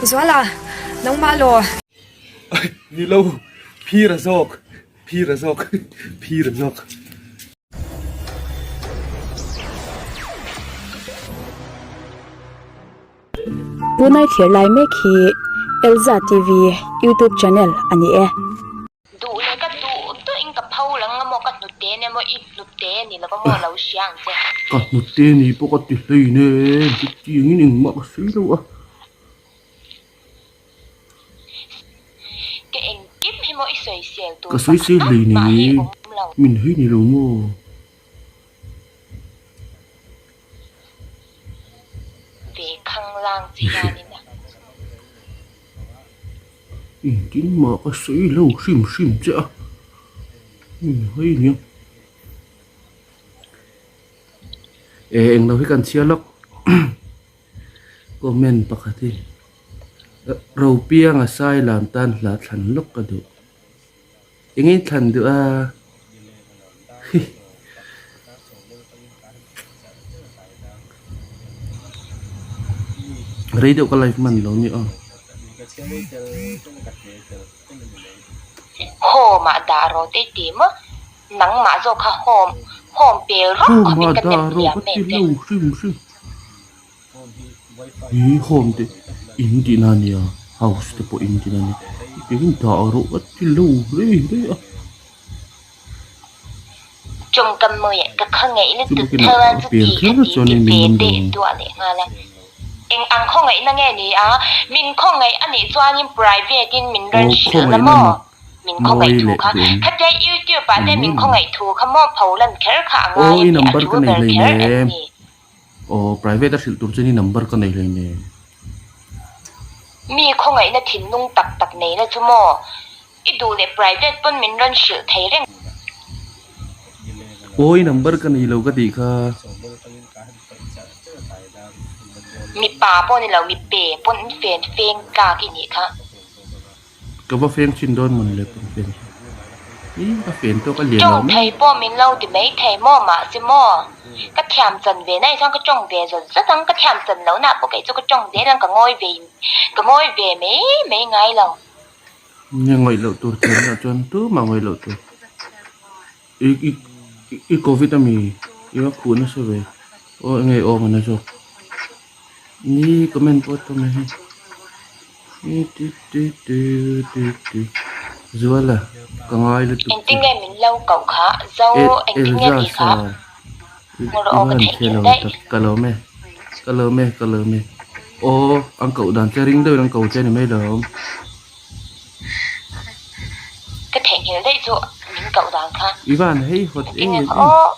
Zuala, nangmah law. Ni lo, phir a zawk, phir a zawk, phir a zawk. Tunai thlir lai mek hi Elza TV YouTube channel a ni e. Duh leh ka duh duh in ka pho lang a maw ka hnute nia maw i hnute ni lova maw lo hria ang che. Ka hnute ni pawh ka ti hlein e, chutiang in engmah ka sawi lo a. Ka engkim hi maw i sawisel tur Ka sawisel pakhat hlei mah hi ni, awm lo. min hei ni lo maw. Ve khang lang che hianin a. Engtin mah ka sawi lo hrim hrim che a, min hawi nia. E englo hi kan chhiar lawk comment pakhat hi Ropianga Sailam tan hla thlan lawk ka duh. Eng in thlan duh a hi. Rei deuh ka live hman lo ni aw. Home ah dah rawh te ti maw nangmah zawk kha home home pel rawk Home khawp in ah ka dah nem rawh liam ka em ti te. lo hrim hrim. Hi home te in tih na nia house te pawh in tih na nia hetiang in dah rawh ka ti lo rei rei a. Tawngkam mawi ah ka khawngaih Chu lutuk bawkin tho a a chu pel ti kher kha ti chuan ti in ve min ngam teh lo ang. duah leh nghal a. Eng ang khawngaihna nge ni a? Min khawngaih a nih chuanin private in min rawn Aw hrilh la khawngaihna maw? mak Min mawi khawngaih thu leh kha. duhawm Khatia YouTube ah a te ni min mai lo. khawngaih thu kha maw pholan kher kha a Aw ngai a i ni, a number ka tul nei ber hlei kher em nem. ni? Aw private a hrilh tur chuan i number ka nei hlei nem. Mi khawngaihna thinlung tak tak nei la chu maw? I duh leh private pawn min rawn hrilh thei reng. Aw i number ka nei lo ka tih kha. Mipa pawh ni lo mipe pawn fen feng tlak i nih kha. Ka va feng thin dawn mawn le pawn fen hi. Ih ka fen tawk a lian lo Tawng mai. thei pawh min lo ti mai thei maw mahse maw ka thiam chan ve na hi chuan ka tawng ve zawt zawt ang ka thiam chan lo na pawh kei chu ka tawng zel ang ka ngawi ve ka ngawi ve mai mai ngai lo. Nia ngawih loh tur thiam lah chuan tumah ngawih loh tur. I i i covid ami i va khuh nasa ve aw enge i awm ana zawk ni comment pawh tam e hei ti ti ti ti ti ti Zuala ka ngai lutuk che. Engtin nge min lo koh kha zo engtin nge Elza ti kha sa i Ngawr aw ka van theih chhe nghilh lo daih. tak ka lawm e ka lawm e ka lawm e aw an koh dan che ring deuhin an ko che a ni mai lo. Ka theihnghilh daih chu min koh dan kha. I van hei hawt Engtin nge em kha em. aw.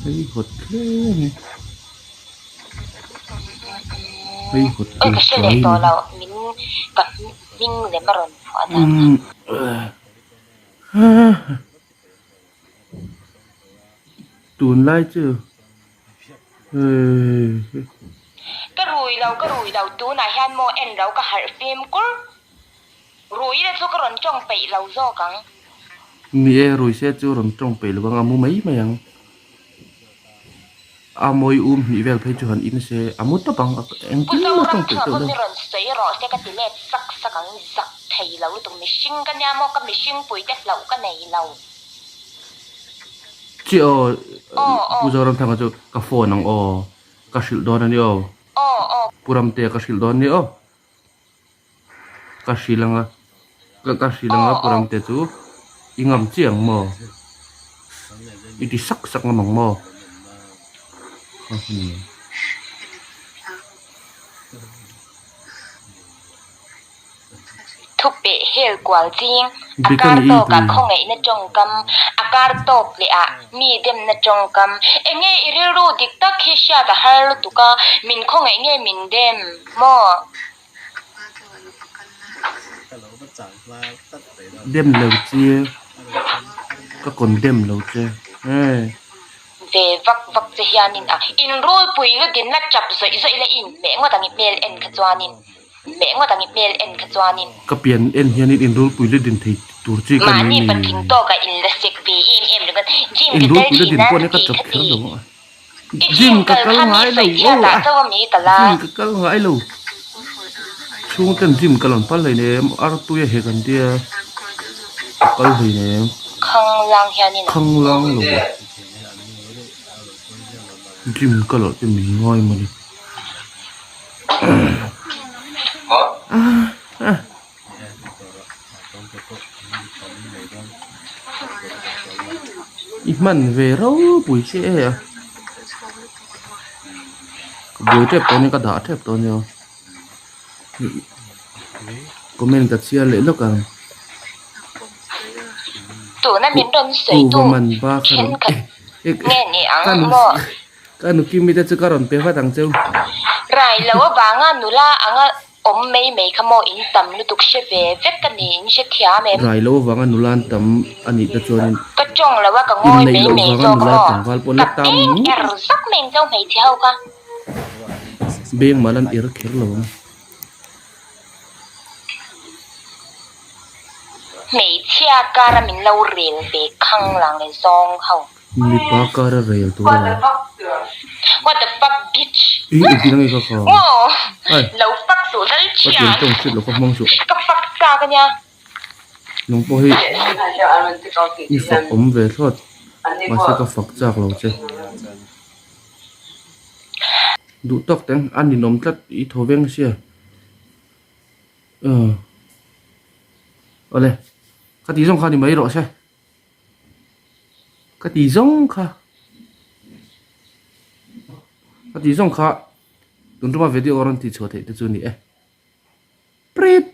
Hei hawt hle mai. Hei hawt Oi ka tur hre leh tlai tawh ni. lo min ka hming lem a rawn phuah dan kha. Tunlai chu hei. Ka rui lo ka rui lo tunah hian maw en lo ka harh fim kur. Rui le chu ka rawn tawng peih lo zawk ang. Ni e, rui se chu rawn tawng peih lo ang, a mu mai mai ang. A mawi um hnih vel phei chu han in se, a mu tawp ang, Pu engtin mah Zoram tawng peih thua tawh pawn lo. mi rawn sawi rawh se ka ti let sak sak ang, zak thei lo lutuk mihring ka nia maw ka mihring pui te hlauh ka nei lo. Chi aw, Aw aw. Pu Zoramthanga chu ka phone ang aw, ka hrilh dawn a ni aw. Aw aw. Pu Ramtea ka hrilh dawn a ni aw. Ka hrilh anga ka ka hrilh anga pu Ramte chu i ngam chiah ang maw? I ti sak sak ngam ang maw? Thupeh hel kual ching, a kar tawkah khawngaihna tawngkam, a kar tawk leh ah mi demna tawngkam. Enge i rilru dik tak hi hriat a har lutuk a, min khawngaih nge min dem maw? Dem lo che, ka condemn lo che eh. Ve vak vak che hianin a inrulpui lutin la chap zawih zawih la i inhmeh ngawt ang i hmel en kha chuanin. Meh ngawt ang i hmel en kha chuanin. Ka pian en hianin inrulpui la din thei tur chi ka ni Mahni mi. patling tawkah in la sek ve em em ringawt. Gym ka kal Inrulpui la thin din a pawh nia ka ti chap kha kher ti. lo a. I Gym gym ka kal kal kha mi ngai lo sawi chhiat aw ah a. chauh a mi ka la. Gym ka kal ngai lo. Chhungten gym ka rawn pal hleinem artui a hek an tia ka kal hleinem. Khanglang hianin. Khanglang lo a. Gym ka loh te min ngai mawni. I hman ve ropui che e a. Ka buai tep tawh ania ka dah tep tawh ania. Comment ka chhiar leh lawk ang. Tuna min rawn sawi tu thenkhat nge ni ang maw? Ka nu Kimi te chu ka rawn pe vat ang cheu. Rai lo avanga nula anga awm mai mai kha maw in tam lutuk hre ve vek ka ni in hre thiam em? Rai lo avanga nula an tam a nih te chuanin Ka tawng lo a ka ngawi inneih mai loh mai vanga zawk nula maw? tlangval pawh an la Ka tam beng ngawt er zak mai ang chau hmeichhe ho kha. Beng mal an er kher lo ang. Hmeichhia kara min lo rel ve khang lang leh zawng ho. Mipa kara rel tur a lo. What the fuck bitch. Ih engtin ange ka kha. Maw Ai. Lo fuck suh lal Ka thian. tiang tawng hriat lo ka hmang suh. Ka fuck chak ania. Nang pawh hi i fak awm ve thlawt. Mahse ka fak chak lo che. Duh tawk teng a ninawm tlat i thaw veng sia. Aw. Awle. Ka tih zawng kha ni mai rawh se. Ka tih zawng kha. Ka tih zawng kha tun tuma video rawn tih chhuah theih te chu a ni e. Prit.